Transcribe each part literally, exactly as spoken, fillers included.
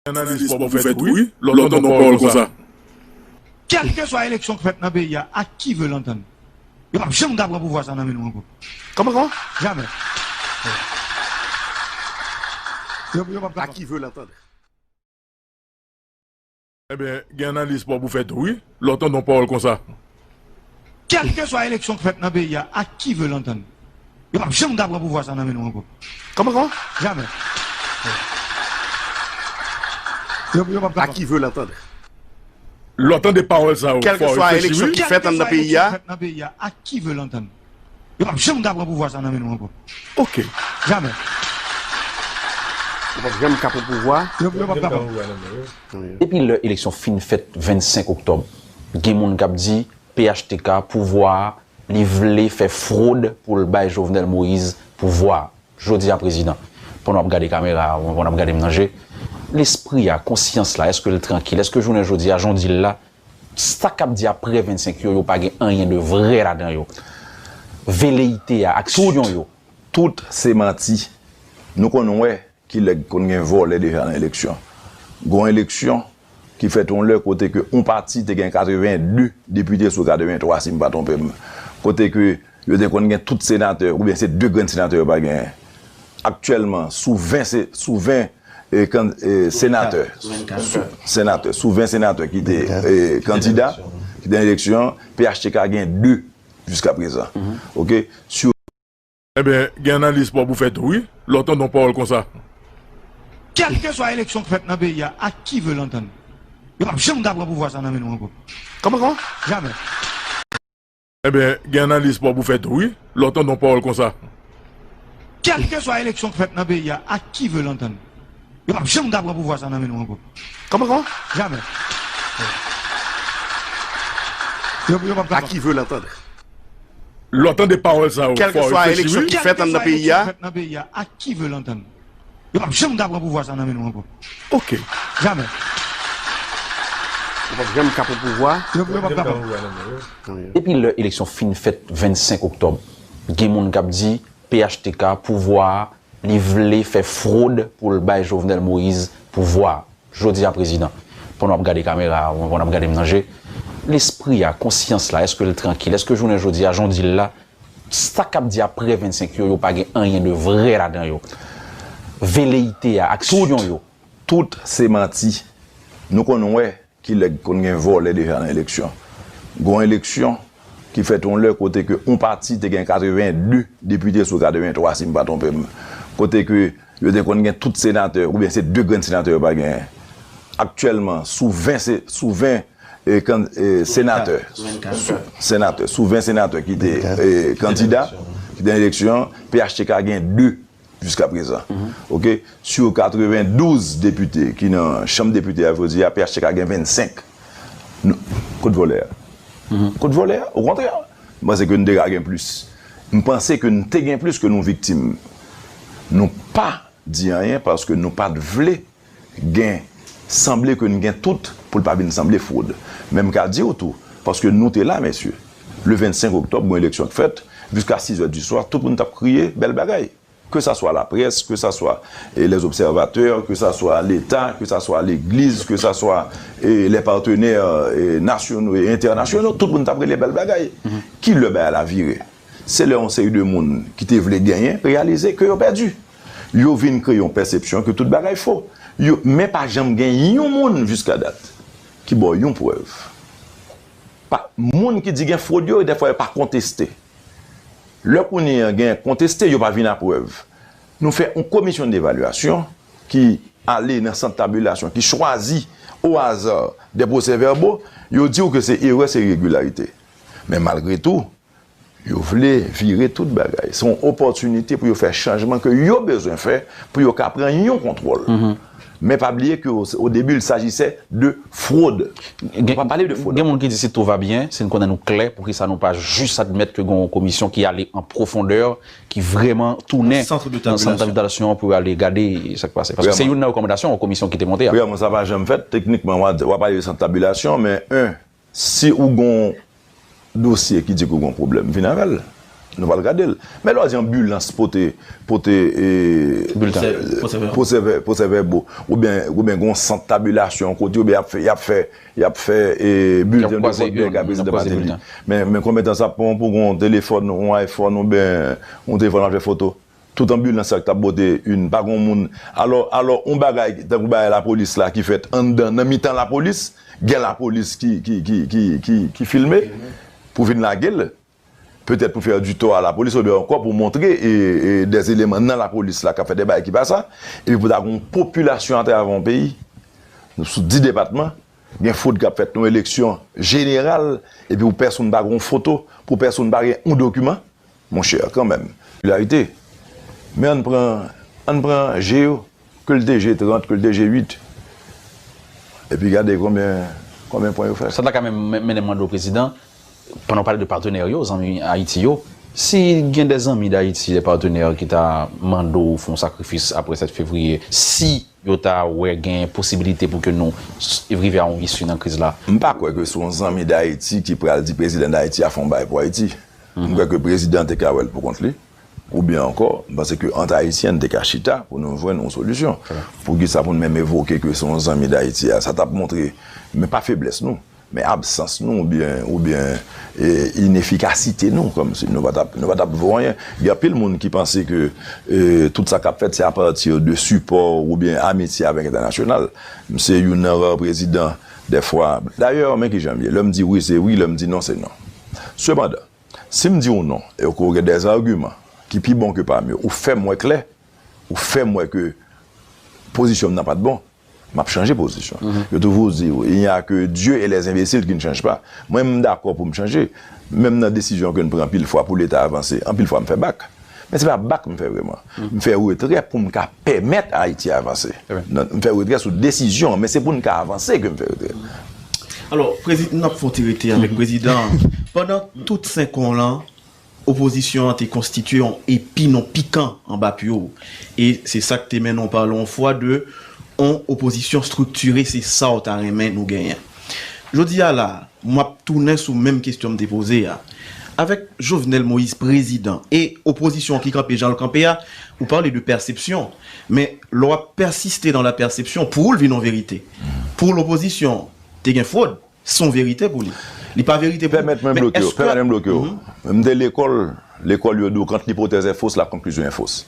Analiz pa w pou fè tou, wi. Lè w tande yon pawòl konsa. Kèlkeswa eleksyon k fèt nan peyi a, ak qui veut l'entendre, yo p ap janm ka pran pouvwa sa nan men nou ankò. Kòman, kòman? Jamè. Yo, yo p ap ka. À qui veut l'entendre? Ebyen, gen analiz pa w pou fè tou, wi. Lè w tande yon pawòl konsa. Kèlkeswa eleksyon k fèt nan peyi a, ak qui veut l'entendre, yo p ap janm ka pran pouvwa sa nan men nou ankò. Kòman, kòman? Jamè. Yo, yo p ap ka. À qui veut l'entendre? Lè w tande pawòl sa yo, fò w reflechi, wi. Kèlkeswa eleksyon k fèt anndan peyi a, ak qui veut l'entendre, yo p ap janm ka pran pouvwa sa nan men nou ankò. Ok. Jamè. Yo p ap janm ka pran pouvwa. Yo, yo p ap ka pran. Depi lè eleksyon fin fèt vennsenk oktòb, gen moun k ap di P H T K, pouvwa a, li vle fè fwod pou l bay Jovenel Moïse pouvwa a. Jodi a, prezidan, pandan w ap gade kamera a, pandan w ap gade m nan je, lespri a, konsyans la, èske l trankil? Èske jounen jodi a, jan w di l la, sa k ap di aprè vennsenk yo, yo pa gen anyen de vrè ladan yo? Veleyite a, aksyon yo. Tout, tout se manti. Nou konn wè kilè k konn gen vòlè deja nan eleksyon. Gon eleksyon ki fèt yon lè kote ke yon pati te gen katreven de depite sou katreven twa, si m pa twonpe m. Kote ke yo te konn gen tout senatè, oubyen se de grenn senatè yo pa genyen. Aktyèlman, sou ven se, sou ven, e, kan-, e, senatè, sou, senatè, sou ven senatè ki te, e, kandida, ki te nan eleksyon, P H T K gen de jiskaprezan. Ok? Sou Ebyen, gen analiz pa w pou fè tou, wi. Lè w tande yon pawòl konsa. Kèlkeswa eleksyon k fèt nan peyi a, ak qui veut l'entendre, yo p ap janm ka pran pouvwa sa nan men nou ankò. Kòman, kòman? Jamè. Ebyen, gen analiz pa w pou fè tou, wi. Lè w tande yon pawòl konsa. Kèlkeswa eleksyon k fèt nan peyi a, ak qui veut l'entendre, yo p ap janm ka pran pouvwa sa nan men nou ankò. Kòman, kòman? Jamè. Yo, yo p ap ka. À qui veut l'entendre? Lè w tande pawòl sa yo, fò w reflechi, wi. Kèlkeswa eleksyon ki fèt anndan peyi a, ak qui veut l'entendre, yo p ap janm ka pran pouvwa sa nan men nou ankò. Ok. Jamè. Yo p ap janm ka pran pouvwa. Yo, yo p ap ka pran. Depi lè eleksyon fin fèt vennsenk oktòb, gen moun k ap di P H T K, pouvwa a, li vle fè fwod pou l bay Jovenel Moïse pouvwa a. Jodi a, prezidan, pandan w ap gade kamera a, pandan w ap gade m nan je, lespri a, konsyans la, èske l trankil? Èske jounen jodi a, jan w di l la, sa k ap di aprè vennsenk yo, yo pa gen anyen de vrè ladan yo? Veleyite a, aksyon yo. Tout, tout se manti. Nou konn wè kilè k konn gen vòlè deja nan eleksyon. Gon eleksyon ki fèt yon lè kote ke yon pati te gen katreven de depite sou katreven twa, si m pa twonpe m. Kote ke yo te konn gen tout senatè, oubyen se de grenn senatè yo pa genyen. Aktyèlman, sou ven se, sou ven, e, kan-, e, senatè, sou, senatè, sou ven senatè ki te, e, kandida, ki te nan eleksyon, P H T K gen de jiskaprezan. Ok? Sou katrevendouz depite ki nan chanm depite a jodi a, P H T K gen vennsenk. Nou, kot vòlè a? Kot vòlè a? Okontrè, m panse ke n te ka gen plis. M panse ke n te gen plis ke nou viktim. Nou pa di anyen paske nou pa t vle gen, sanble ke n gen tout pou l pa vin sanble fwod. Men m ka di w tou, paske nou te la, mesye. Le vennsenk oktòb, gon eleksyon k fèt, jiska sizè di swa, tout moun t ap kriye, bèl bagay. Ke sa swa laprès, ke sa swa, e, les observateurs, ke sa swa Leta, ke sa swa legliz, ke sa swa, e, les partenaires, e, nationaux et internationaux, tout moun t ap rele bèl bagay. Ki lè bagay la vire? Se lè yon seri de moun ki te vle genyen reyalize ke yo pèdi. Yo vin kreye yon pèsepsyon ke tout bagay fo. Yo, men pa janm gen yon moun jiska dat ki ba w yon prèv. Pa, moun ki di gen fwod yo, dèfwa yo pa konteste. Lè kounye a gen konteste, yo pa vin a prèv. Nou fè yon komisyon devalyasyon ki ale nan sant tabilasyon, ki chwazi o aza de pwosè vèbo, yo di w ke se erè, se iregilarite. Men malgre tou, yo vle vire tout bagay. Se yon opòtinite pou yo fè chanjman ke yo bezwen fè pou yo ka pran yon kontwòl. Men pa bliye ke o, o debi, il s'agissait de fraude. Gen, pa pale de fraude. Gen moun ki di si tout va bien, si n konnen nou klè, poukisa nou pa jis admèt ke gen yon komisyon ki ale an pwofondè, ki vrèman tounen nan sant tabilasyon pou ale gade sa k pase? Paske se youn nan rekòmandasyon yon komisyon ki te monte a. Vrèman, sa pa janm fèt. Teknikman, w a, w a pale de sant tabilasyon, men, en, si ou gon dosye ki di ke w gon pwoblèm, vin avè l. Nou pral gade l. Men lè w di anbilans pote, pote e, Bilten. pwosèvèbo, oubyen, oubyen gen yon sant tabilasyon kote, oubyen y ap fè, y ap fè, y ap fè e, bilten de vòt nèg a prezidan Martelly. Men, men konbyen tan sa ap pran pou gen yon telefòn, yon iPhone, oubyen yon telefòn ap fè foto? Tout anbilans sa k t ap pote youn, pa gen yon moun. Alò, alò, yon bagay, tankou bagay lapolis la ki fèt anndan, nan mitan lapolis, gen lapolis ki, ki, ki, ki, ki, ki filme pou vin lage l. Petèt pou fè di tò a lapolis, oubyen ankò pou montre e, e, dè eleman nan lapolis la k ap fè de bagay ki pa sa, epi pou ta gen yon popilasyon atravè yon peyi, nou sou dis depatman, gen fwod k ap fèt nan yon eleksyon jeneral, epi pou pèsonn pa gen yon foto, pou pèsonn pa gen yon dokiman, monchè, kanmenm. Popilarite. Men ann pran, ann pran je yo, ke l te je trant, ke l te je uit. Epi gade konbyen, konbyen pwen yo fè. Sa ta ka menm men- mennen m mande w, prezidan, pandan w pale de patnè yo, zanmi Ayiti yo, si gen de zanmi d Ayiti, de patnè ki ta mande w fè yon sakrifis apre sèt fevriye, si yo ta wè gen posibilite pou ke nou s- rive a yon isi nan kriz la? M pa kwè ke se yon zanmi d Ayiti ki pral di prezidan d Ayiti a fè yon bagay pou Ayiti. M kwè ke prezidan te ka wè l pou kont li. Oubyen ankò, m panse ke ant Ayisyen n te ka chita pou nou jwenn yon solisyon. Poukisa pou n menm evoke ke se yon zanmi d Ayiti a? Sa t ap montre, men pa feblès nou, men absans nou oubyen, oubyen e, inefikasite nou, kòmsi nou pa t ap, nou pa t ap vo anyen. Gen anpil moun ki panse ke e, tout sa k ap fèt se apati de sipò oubyen amitye avèk entènasyonal. M se youn nan ra prezidan, dèfwa. Dayè, men kijan m ye. Lè m di wi, se wi, lè m di non, se non. Sepandan, si m di w non, e ke w gen dèzagiman ki pi bon ke pa m yo, ou fè m wè klè, ou fè m wè ke pozisyon m nan pa t bon, m ap chanje pozisyon. Yo toujou di, il n'y a que Dieu et les imbéciles qui ne changent pas. Mwen, m dakò pou m chanje. Menm nan desizyon ke n pran anpil fwa pou Leta avanse, anpil fwa m fè bak. Men se pa bak m fè vrèman. M fè retrè pou m ka pèmèt Ayiti avanse. M fè retrè sou desizyon, men se pou n ka avanse ke m fè retrè. Alò, prezidan, n ap fè yon ti rete avèk prezidan an. Pandan tout senk an lan, opozisyon an te konstitye yon epi non pikan anba pye w. E se sa k te mennen w pale yon fwa de yon opozisyon estriktiye, se sa w ta renmen nou genyen. Jodi a la, m ap tounen sou menm kesyon m te poze a. Avèk Jovenel Moïse prezidan e opozisyon ki kanpe jan l kanpe a, ou pale de pèsepsyon, men lè w ap pèsiste nan la pèsepsyon, pou ou l vin yon verite. Pou lopozisyon, te gen fwod, se yon verite pou li. Li pa verite pou ou. Pèmèt mwen bloke w, pèmèt mwen bloke w. M te lekòl, lekòl yo di w quand l'hypothèse est fausse, la conclusion est fausse.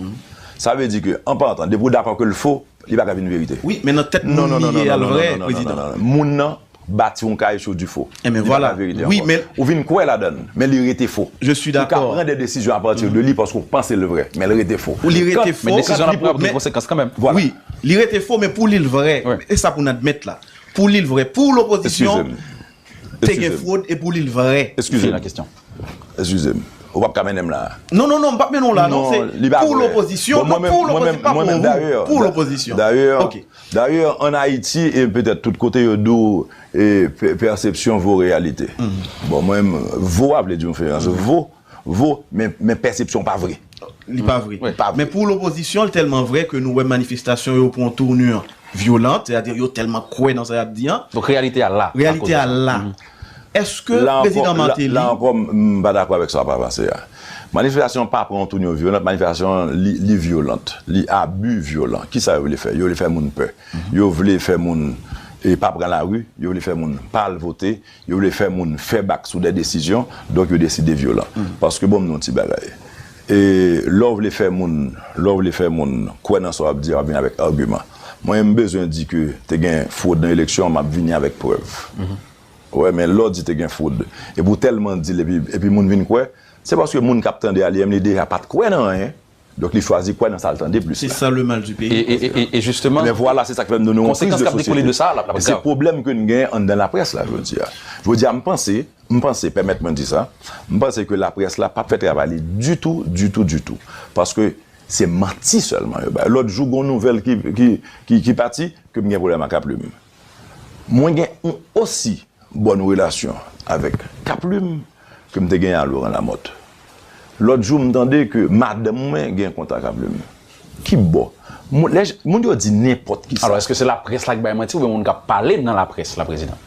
Sa vle di ke, an patan, depi w dakò ke l fo, li pa ka vin verite. Wi, men nan tèt moun li ye a l vrè, prezidan. Moun nan bati yon kay sou di fo. Li pa ka verite ankò. Ou vin kwè ladan l, men li rete fo. Ou ka pran de desizyon apati de li paske w panse l vrè, men l rete fo. Ou li rete fo. Men desizyon l ap pran ap gen konsekans kanmenm. Wi, li rete fo, men pou li l vrè. E sa pou n admèt la. Pou li l vrè. Pou lopozisyon, te gen fwod e pou li l vrè. Eskize m. Eskize m. Ou p ap ka mennen m la. Non, non, non, m p ap mennen w la, non. Se pou lopozisyon. Non, pou lopozisyon, pa pou ou. Pou lopozisyon. Dayè, dayè, ann Ayiti, e petèt tout kote, yo di w, e, pè- pèsepsyon vo reyalite. Bon, mwen, vo a vle di yon diferans. Vo, vo, men, men pèsepsyon pa vre. Li pa vre. Men pou lopozisyon, l tèlman vrè ke nou wè manifestasyon yo pran yon tournure violente, sètadi yo tèlman kwè nan sa y ap di an. Donk, reyalite a la. Reyalite a la. Èske prezidan Martelly. La ankò, m pa dakò avèk sa w ap avanse a. Manifestasyon an pa pran yon tournure violente, manifestasyon an, li, li vyolan, li abi vyolan. Kisa yo vle fè? Yo vle fè moun pè. Yo vle fè moun e, pa pran lari, yo vle fè moun pa al vote, yo vle fè moun fè bak sou de desizyon, donk yo deside vyolan. Paske bon, m di w yon ti bagay. E lè w vle fè moun, lè w vle fè moun kwè nan sa w ap di a, w ap vin avèk agiman. Mwen, m bezwen di ke te gen fwod nan eleksyon an, m ap vini avèk prèv. Ou wè, men lè w di te gen fwod, epi w tèlman di l, epi, epi moun vin kwè, se paske moun k ap tande a, li menm, li deja pa t kwè nan anyen. Donk, li chwazi kwè nan sa l tande plis la. C'est ça le mal du pays. E, e, e, e jisteman, men vwala, se sa k fè m di w, nou yon kriz de sosyete. Konsekans k ap dekole de sa a, l ap grav. E se pwoblèm ke n genyen anndan laprès la, jodi a. Jodi a, m panse, m panse, pèmèt mwen di sa, m panse ke laprès la p ap fè travay li ditou, ditou, ditou. Paske se manti sèlman yo bay. Lòt jou, gen yon nouvèl ki, ki, ki, ki pati, ke m gen pwoblèm ak Kaplim. Mwen gen yon osi bòn relasyon avèk Kaplim ke m te genyen a Laurent Lamothe. Lòt jou, m tande ke madanm mwen gen kont a Kaplim. Ki bò? Moun, lè, moun yo di nenpòt kisa. Alò, èske se laprès la ki bay manti oubyen moun k ap pale nan laprès la, prezidan?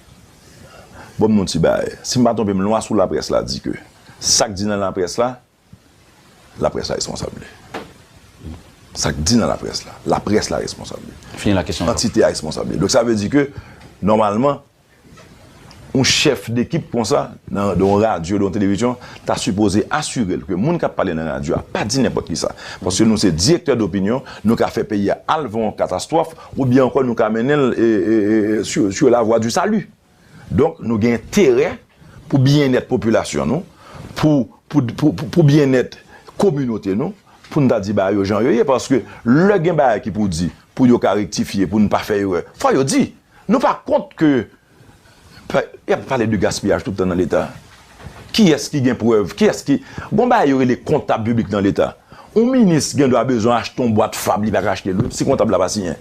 Bon, m di w yon ti bagay. Si m pa twonpe m, lwa sou laprès la di ke sa k di nan laprès la, laprès la responsab li. Sa k di nan laprès la, laprès la responsab li. Fini la kesyon. Antite a responsab li. Donk sa vle di ke, nòmalman, yon chèf dekip konsa, nan yon radyo, nan yon televizyon, ta sipoze asire l ke moun k ap pale nan radyo a pa di nenpòt kisa. Paske nou se direktè dopinyon, nou ka fè peyi a al vè yon katastwòf, oubyen ankò nou ka mennen l e, e, e, sur, sur la voie du salut. Donk, nou gen enterè pou byennèt popilasyon nou, pou, pou, pou, pou, pou byennèt kominote nou, pou n ta di bagay yo jan yo ye, paske lè gen bagay ki pou di, pou yo ka rektifye, pou n pa fè erè, fò yo di. Nou pa kont ke, pa, y ap pale de gaspiyaj tout tan nan Leta. Kiyès ki gen prèv? Kiyès ki, gon bagay yo rele kontab piblik nan Leta. Yon minis gen dwa bezwen achte yon bwat fab, li pa ka achte l wi, si kontab la pa siyen.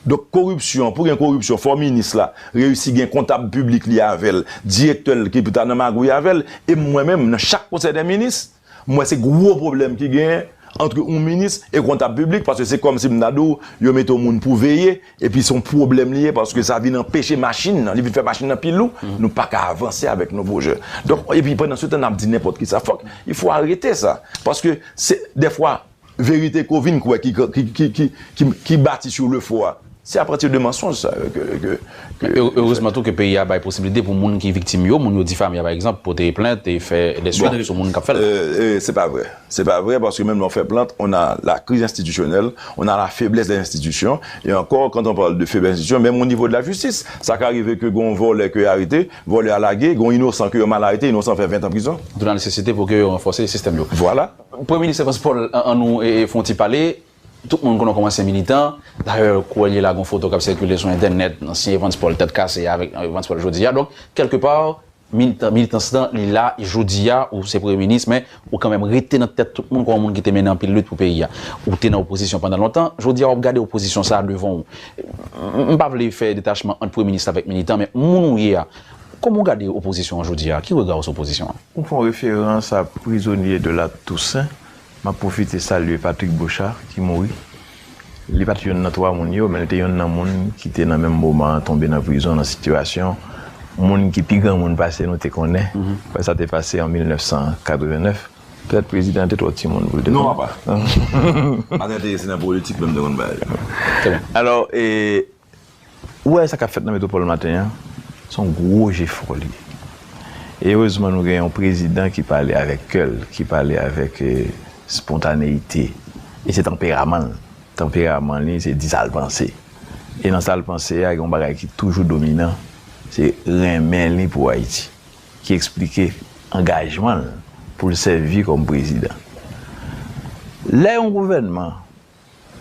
Donk, koripsyon, pou gen koripsyon, fò minis la reyisi gen kontab piblik li avè l, direktè l ki pou ta nan magouy avè l, e mwen menm, nan chak konsèy dè minis, m wè se gwo pwoblèm ki genyen ant yon minis e kontab piblik, paske se kòmsi m ta di w, yo mete yon moun pou veye, epi se yon pwoblèm li ye, paske sa vin anpeche machin nan, li vin fè machin nan pi lou, nou pa ka avanse avèk nou pwojè. Donk, epi pandan se tan, n ap di nenpòt kisa. Fòk, il faut arrêter ça. Paske, se, dèfwa, verite ke w vin kwè ki, ki, ki, ki, ki, ki bati sou le fo a, se apati de mansonj sa ke, ke, ke, Erezman tou ke peyi a bay posiblite pou moun ki viktim yo, moun yo difame a, pa egzanp, pote plent e fè de swa sou moun k ap fè l. Se pa vrè. Se pa vrè, paske menm lè w fè plent, on a la crise institutionnelle, on a la faiblesse des institutions, e ankò, quand on parle de faiblesse institution, menm o nivo de la jistis, sa ka rive ke gen yon vòlè ke yo arete, vòlè a lage, gen yon inosan ke yo mal arete, inosan fè ven tan prizon. D'où la nécessité pou ke yo ranfòse sistèm yo. Vwala. Premye minis Evans Paul, an nou fè yon ti pale. Tout moun konnen w kòm ansyen militan. Dayè, kounye a la, gen yon foto k ap sikile sou entènèt, ansyen Evans Paul tèt kase avèk Evans Paul jodi a. Donk, kèlkepa, militans lan, li la, e jodi a, ou se premye minis, men ou kanmenm rete nan tèt tout moun kòm yon moun ki te mennen anpil lit pou peyi a. Ou te nan opozisyon pandan lontan, jodi a, w ap gade opozisyon sa a devan w. M pa vle fè detachman ant premye minis avèk militan, men moun ou ye a, kòman w gade opozisyon an jodi a? Ki rega w sou opozisyon an? Ou fè yon referans a prizonye de la Toussaint. M ap pwofite salye Patrick Bouchard, ki mouri. Li pa t youn nan twa moun yo, men li te youn nan moun ki te nan menm moman an tonbe nan prizon, nan sitiyasyon moun ki pi granmoun pase nou te konnen. Sa te pase an mil nèf san katreven nèf. Petèt prezidan an te twò timoun pou l te konnen. Non, papa. M pa t enterese nan politik, men m te konn bagay yo. Alò, e, Ou wè sa k ap fèt nan metwopòl maten an, se yon gwo jefò li ye. E erezman nou gen yon prezidan ki pale avèk kè l, ki pale avèk e, spontaneyite. E se tanperaman l. Tanperaman li, se di sa l panse. E nan sa l panse a, gen yon bagay ki toujou dominan, se renmen li pou Ayiti, ki eksplike angajman l pou l sèvi kòm prezidan. Lè yon gouvènman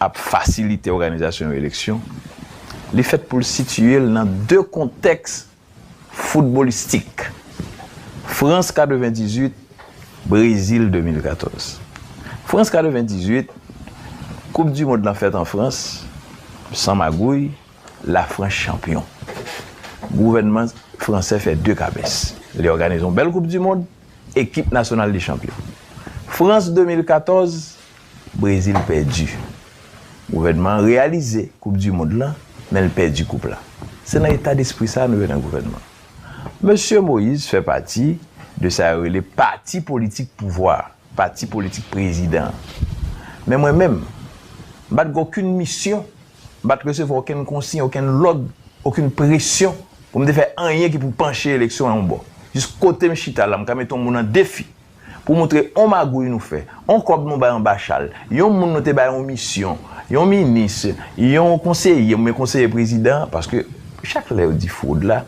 ap fasilite òganizasyon yon eleksyon, li fèt pou l sitiye l nan de kontèks foutbolistik, Frans katrevendizuit, Brezil de mil katòz. Frans katrevendizuit, Koup di mond lan fèt an Frans, san magouy, Lafrans chanpyon. Gouvènman fransè fè de kabès. Li òganize yon bèl Koup di mond, ekip nasyonal li chanpyon. Frans de mil katòz, Brezil pèdi. Gouvènman an reyalize Koup di mond lan, men l pèdi koup la. Se nan eta despri sa a nou ye nan gouvènman. Mesye Moïse fè pati de sa yo rele pati politik pouvwa a, pati politik prezidan an. Men mwen menm, m pa t gen okenn misyon, m pa t resevwa okenn konsiy, okenn lòd, okenn presyon pou m te fè anyen ki pou panche eleksyon an yon bò. Jis kote m chita la, m ka mete yon moun an defi pou montre on magouy nou fè, on kòb nou bay anba chal, yon moun nou te bay yon misyon, yon minis, yon konseye, oubyen konseye prezidan, paske chak lè yo di fwod la,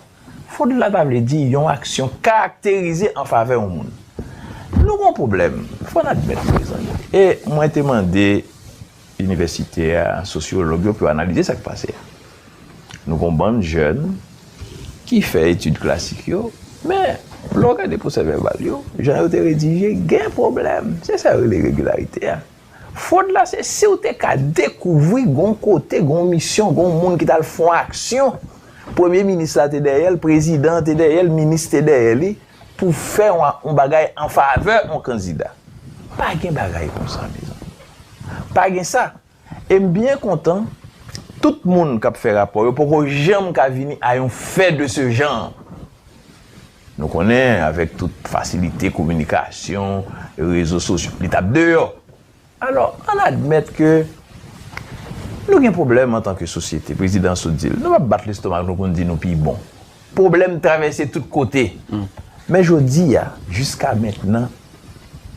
fwod la ta vle di yon aksyon karakterize an favè yon moun. Nou gen yon pwoblèm, fò n admèt, mezanmi. E mwen te mande inivèsitè a, sosyològ yo pou yo analize sa k pase a. Nou gen yon bann jèn ki fè etid klasik yo, men lè w gade pwosè vèbal yo, jan yo te redije, gen pwoblèm. Se sa yo rele regilarite a. Fwod la, se si w te ka dekouvri gon kote, gon misyon, gon moun ki t al fè yon aksyon, premye minis la te dèyè l, prezidan an te dèyè l, minis te dèyè li, pou fè yon, yon bagay an favè yon kandida. Pa gen bagay konsa, mezanmi. Pa gen sa. E m byen kontan, tout moun k ap fè rapò yo poko janm ka vini a yon fè de se jan. Nou konnen, avèk tout fasilite kominikasyon, rezo sosyo, li t ap deyò. Alò, ann admèt ke nou gen pwoblèm antanke sosyete. Prezidan sot di l, nou p ap bat lestomak nou pou n di nou pi bon. Pwoblèm travèse tout kote. Men jodi a, jiska mentnan,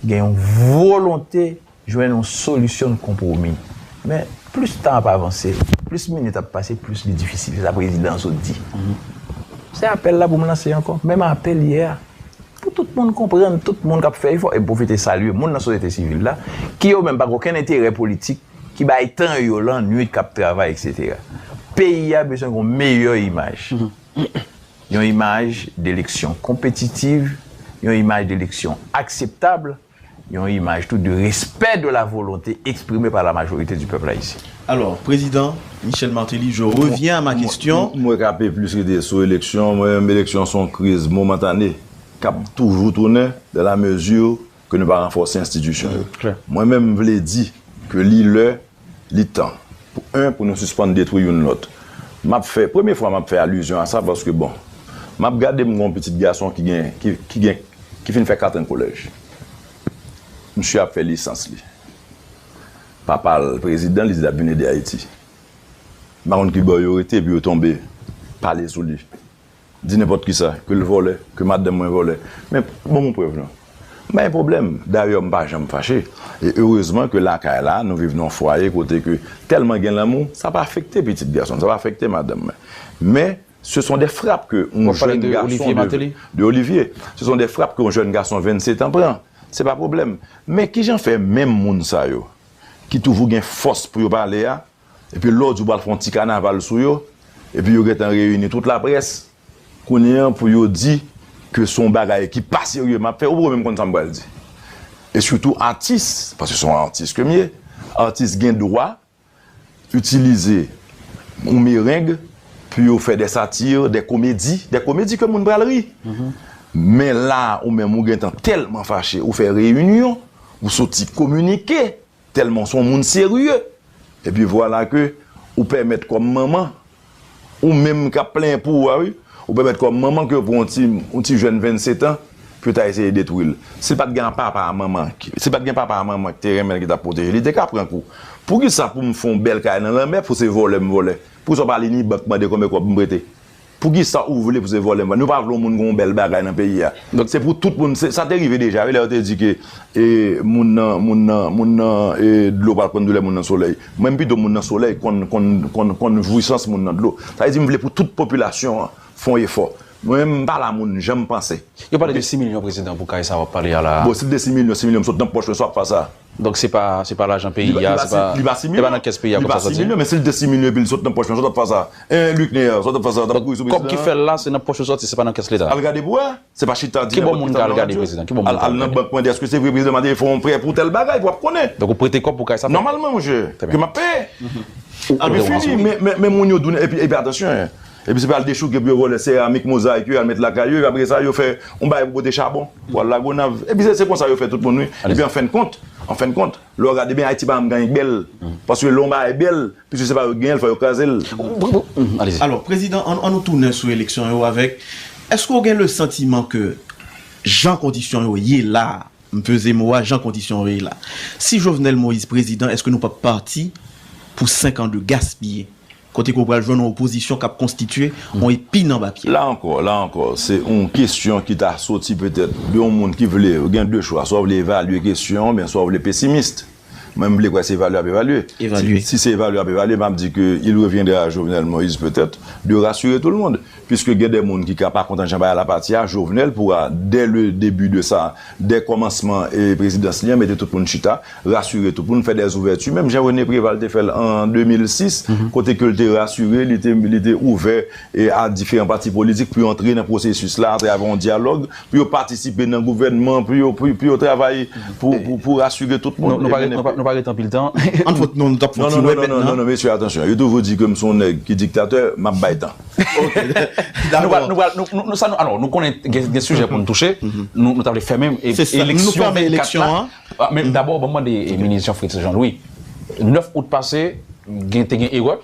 gen yon volonte jwenn yon solisyon de konpwomi. Men, plis tan ap avanse, plis minit ap pase, plis li difisil. Se sa prezidan an sot di. Se apèl la pou m lanse ankò. Menm apèl yè a. Pou tout moun konprann, tout moun k ap fè efò, e m pwofite salye moun nan sosyete sivil la, ki yo menm pa gen okenn enterè politik, ki bay tan yo lannwit, k ap travay, etsetera. Peyi a bezwen gen yon meyè imaj. Yon imaj de eleksyon konpetitiv, yon imaj de eleksyon akseptab, yon imaj tou de respè de la volonte exprimée par la majorité du peuple haïtien. Alors, Président Michel Martelly, je reviens à ma question. Mwen ka pe plis rete sou eleksyon. Mwen menm, eleksyon se yon kriz momantane k ap toujou tounen dans la mesure ke nou pa ranfòse enstitisyon yo. Mwen menm, m vle di ke li lè, li tan. Pou en, pou nou sispann detwi youn lòt. M ap fè, premye fwa m ap fè alizyon a sa, paske bon, m ap gade, m gen yon pitit gason ki gen, ki, ki gen, ki fin fè kat an kolèj. Misye ap fè lisans li. Papa l prezidan, li di l ap vin ede Ayiti. M pa konn ki bò yo rete, epi yo tonbe pale sou li. Di nenpòt kisa, ke l vòlè, ke madanm mwen vòlè. Men, ban m yon prèv non. M pa gen pwoblèm. Dayè, m pa janm fache. E erezman ke lakay la, nou viv nan yon fwaye kote ke tèlman gen lanmou, sa pa afekte pitit gason m, sa pa afekte madanm mwen. Men, ce sont des frappes que un jeune garçon de, de Olivier, ce sont des frappes que un jeune garçon vennsetan pran. Se pa pwoblèm. Men kijan fè menm moun sa yo, ki toujou gen fòs pou yo pale a, epi lè w di w pral fè yon ti kanaval sou yo, epi yo gentan reyini tout laprès, kounye a pou yo di ke se yon bagay ki pa serye m ap fè, ou poko menm konn sa m pral di. E sitou atis, paske se yon atis ke m ye, atis gen dwa itilize yon mereng pou yo fè de satir, de komedi, de komedi ke moun pral ri. Men la, ou menm ou gentan tèlman fache, ou fè reyinyon, ou soti kominike, tèlman w se yon moun serye. Epi vwala ke ou pèmèt kòm manman, ou menm k ap plenyen pou ou a wi, ou pèmèt kòm manman ke pou yon ti, yon ti jèn vennsetan, ke w ta eseye detwi l. Si l pa t gen papa a manman, si l pa t gen papa a manman ki te renmen l, ki t ap pwoteje l, li te ka pran kou. Poukisa pou m fè yon bèl kay nan lanmè, pou se vòlè m vòlè? Poukisa w pa ale ni bank mande konbyen kòb m prete? Poukisa ou vle pou se vòlè m vòlè? Nou pa vle yon moun gen yon bèl bagay nan peyi a. Donk se pou tout moun, se, sa te rive deja wi, lè yo te di ke e, moun nan, moun nan, moun nan e, dlo pral konn doulè moun nan solèy. Mwen m pito moun nan solèy konn, konn, konn, konn jwisans moun nan dlo. Sa vle di m vle pou tout popilasyon an fè yon efò. Mwen menm m pa la moun jan m panse. Yo pale de sis milyon prezidan pou kay sa w ap pale a la. Bon, si l te sis milyon, sis milyon m sot nan pòch mwen sa w ap fè sa. Donk se pa, se pa lajan peyi a, se pa, se pa nan kès peyi a konsa sa soti. Li pa sis milyon, men si l te sis milyon epi l sot nan pòch mwen sa w ap fè sa. En Luc Néa, sa w ap fè sa, w ap kouri sou prezidan. Kòb ki fè l la, se nan pòch yo sòti, se pa nan kès leta. Al gade pou wè. Se pa chita di nenpòt kisa nan radyo. Al, al nan bank mande èske se vre prezidan Martelly fè yon prè pou tèl bagay pou w ap konnen. Donk ou prete kòb pou kay sa fèt. Nòmalman monchè, ke m ap peye. Epi fini, men, men, men moun yo donnen, epi, epi atansyon, epi se pa al dechouke pou yo vòlè seramik, mozayik yo, al met lakay yo, epi apre sa yo fè yon bagay pou pote chabon pou al Lagonav. Epi se, se konsa yo fè tout moun wi. Epi an fen de kont, an fen de kont, lè w gade byen Ayiti pa janm gen anyen k bèl. Paske lè yon bagay bèl, piske se pa yo k genyen l, fò yo kraze l. Alò, prezidan, ann, ann nou tounen sou eleksyon yo avèk, èske w gen le santiman ke jan kondisyon yo ye la, m peze mo a, jan kondisyon yo ye la, si Jovenel Moïse prezidan, èske nou p ap pati pou senk an de gaspiye? Kote ke w pral jwenn yon opozisyon k ap konstitye yon epi nan ba pye. La ankò, la ankò, se yon kesyon ki ta soti petèt de yon moun ki vle, gen de chwa, swa w vle evalye kesyon an, oubyen swa w vle pesimis. Mwen, m vle kwè se evalye ap evalye. Si, si se evalye ap evalye, m ap di ke il reviendra à Jovenel Moïse peut-être de rassurer tout le monde. Puisque gen de moun ki ka pa kontan jan bagay la pati a, Jovenel pourra, dès le début de sa, dès kòmansman e prezidans li an, mete tout moun chita, rasire tout moun, fè dè ouvèti, menm jan René Préval te fè l an de mil sis, kote ke l te rasire, li te, li te ouvè e a diferan pati politik pou yo antre nan pwosesis la atravè yon dyalòg, pou yo patisipe nan gouvènman, pou yo, pou, pou yo travay pou, pou, pou rasire tout moun. Nou, nou pa ret, nou pa, nou pa ret anpil tan. Ann fè, non, nou t ap fè yon ti wè mentnan. Non, non, non, mesye, atansyon. Yo toujou di ke m se yon nèg ki diktatè, m ap bay tan. Ok, dakò. Nou pral, nou pral, nou, nou, nou, sa nou, alò, nou konnen gen, gen sijè pou nou touche. Nou, nou ta vle fèmen e, eleksyon vennkat la. Men dabò, ban m mande e, minis Jean Fritz Jean Louis. Nèf out pase, gen, te gen erè.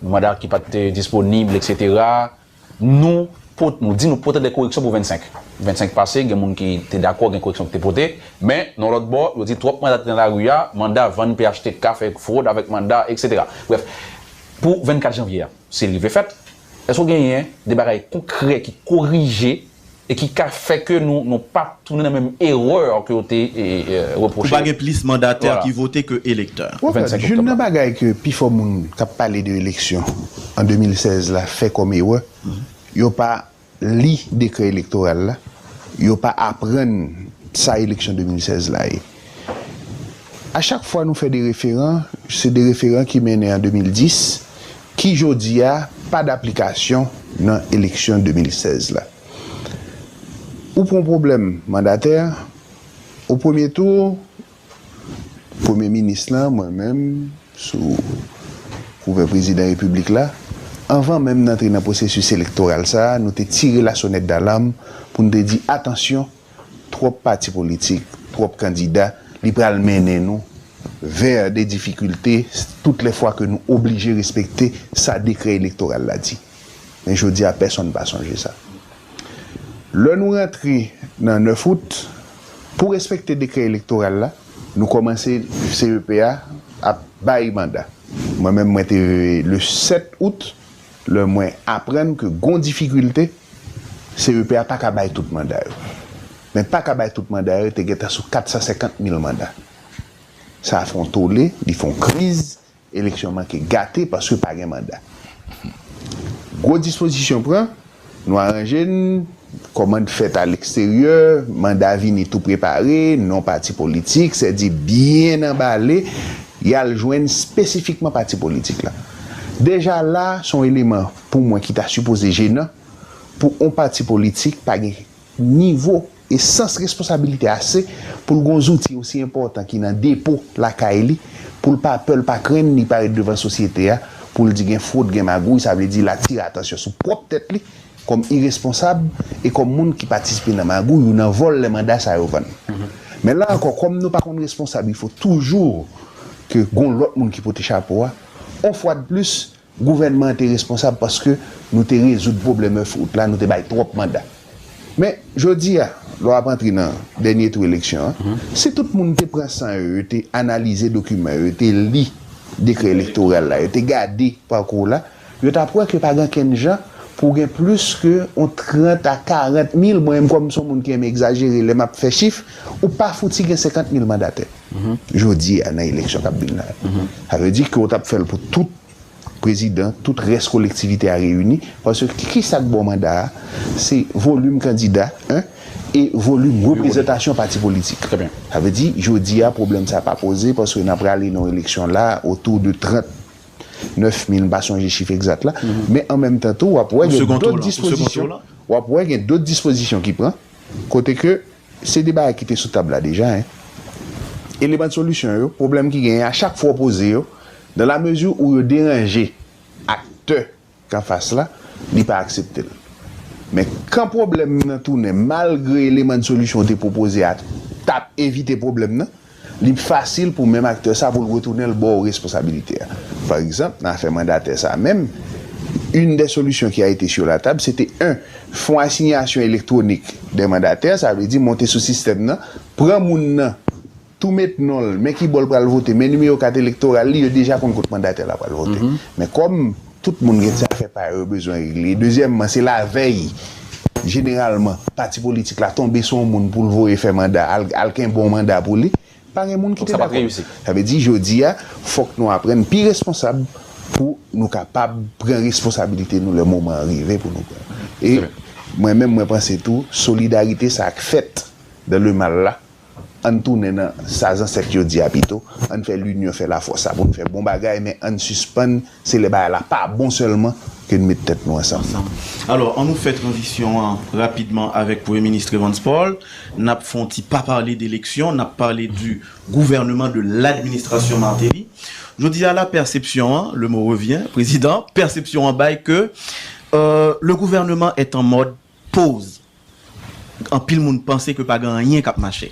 Manda ki pa t disponib, etsetera. Nou, pot, nou di nou pote de koreksyon pou vennsenk. Vennsenk pase, gen moun ki te dakò, gen koreksyon ki te pote, men nan lòt bò, yo di twòp manda te nan lari a, manda vann P H T K, fè fwod avèk manda, etsetera. Brèf, pou vennkat janvye a, si l rive fèt, èske w genyen de bagay konkrè ki korije e ki ka fè ke nou, nou pa tounen nan menm erè ke yo te e, e, repwoche? Ou pa gen plis mandatè ki vote ke elektè. Wè, vennsenk youn nan bagay ke pifò moun k ap pale de eleksyon an de mil sèz la fè kòm erè, yo pa li dekrè elektoral la, yo pa aprann sa eleksyon de mil sèz la ye. A chak fwa nou fè de referan, se de referan ki mennen an de mil dis, ki jodi a pa d aplikasyon nan eleksyon de mil sèz la. Ou pran pwoblèm mandatè, o premye tou, premye minis lan, mwen menm, sou kouvè prezidan repiblik la, anvan menm n antre nan pwosesis elektoral sa a, nou te tire lasonèt dalam pou n te di, atansyon, twòp pati politik, twòp kandida, li pral mennen nou vè de difikilte tout lè fwa ke nou oblije respekte sa dekrè elektoral la di. Men jodi a, pèsonn pa sonje sa. Lè nou rantre nan nèf out, pou respekte dekrè elektoral la, nou kòmanse C E P a ap bay manda. Mwen menm, mwen te, le sèt out, lè mwen aprann ke gon difikilte, C E P a pa ka bay tout manda yo. Men pa ka bay tout manda yo, te gentan sou kat san senkant mil manda. Sa fè yon tole, li fè yon kriz, eleksyon manke gate paske pa gen manda. Gwo dispozisyon pran, nou aranje n, kòmand fèt aleksteryè, manda vini tou prepare, non pati politik, sèdi byen anbale, y al jwenn espesifikman pati politik la. Deja la, se yon eleman pou mwen ki ta sipoze jenan, pou yon pati politik pa gen nivo e sans responsabilite ase pou l gon zouti osi enpòtan ki nan depo lakay li, pou l pa pè, l pa krenn, li parèt devan sosyete a, pou l di gen fwod, gen magouy, sa vle di l atire atansyon sou pwòp tèt li, kòm iresponsab e kòm moun ki patisipe nan magouy ou nan vòl lè manda sa yo vann. Men la ankò, kòm nou pa konn responsab, il faut toujours ke gon lòt moun ki pote chapo a, on fwa de plis, gouvènman an te responsab paske nou te rezoud pwoblèm nèf out la, nou te bay twòp manda. Men, jodi a, lè w ap antre nan dènye tou eleksyon an, si tout moun te pran san yo, yo te analize dokiman yo, yo te li dekrè elektoral la, yo te gade pakou w la, yo t ap wè ke pa gen okenn jan pou w gen plis ke yon trant a karant mil, mwen menm kòm se yon moun ki renmen egzajere lè m ap fè chif, ou pa fouti gen senkant mil mandatè jodi a nan eleksyon k ap vin la. Sa vle di ke w t ap fè l pou tout prezidan, tout rès kolektivite a reyini, paske ki, ki sa k ba w manda a? Se volim kandida, en, e volim reprezantasyon pati politik. Sa vle di, jodi a, pwoblèm sa pa poze, paske n ap prale nan yon eleksyon la, otou de trant nèf mil, m pa sonje chif egzat la, men an menm tan tou, w ap wè gen dòt dispozisyon, w ap wè gen dòt dispozisyon ki pran, kote ke se de bagay ki te sou tab la deja, en. Eleman de solisyon yo, pwoblèm ki genyen, a chak fwa w poze yo, dans la mesure où yo deranje aktè k anfas la, li pa aksepte l. Men kan pwoblèm nan tounen, malgre eleman de solisyon w te pwopoze a t ap evite pwoblèm nan, li fasil pou menm aktè sa pou l retounen l ba w responsabilite a. Pa egzanp, nan afè mandatè sa menm, une des solutions qui a été sur la table, se te, en, fè yon asinyasyon elektwonik dè mandatè, sa vle di monte sou sistèm nan, pran moun nan, tou met non l, men ki bò l pral vote, men nimewo kat elektoral li, yo deja konn kot mandatè la pral vote. Men kòm tout moun gen ti afè pa yo yo bezwen regle, dezyèmman, se lavèy, jeneralman, pati politik la tonbe sou yon moun pou l voye fè manda, al, al kenbe yon manda pou li, pa gen moun ki te dakò. Sa vle di, jodi a, fòk nou aprann pi responsab pou nou kapab pran responsabilite nou lè moman an rive pou nou pran. E mwen menm, mwen panse tou, solidarite sa k fèt dans le mal la, ann tounen nan sa zansèt yo di a pito, ann fè linyon fè lafòs, sa pou n fè bon bagay, men ann sispann, se lè bagay la pa bon sèlman ke n met tèt nou ansanm. Ansanm. Alò, ann nou fè tranzisyon an rapidman avèk Premye Minis Evans Paul. N ap fè yon ti pa pale de eleksyon, n ap pale du gouvernement, de l'administration Martelly. Jodi a la, pèsepsyon an, le mot revient, prezidan, pèsepsyon an bay ke, euh, le gouvernement est en mode pause. Anpil moun panse ke pa gen anyen k ap mache.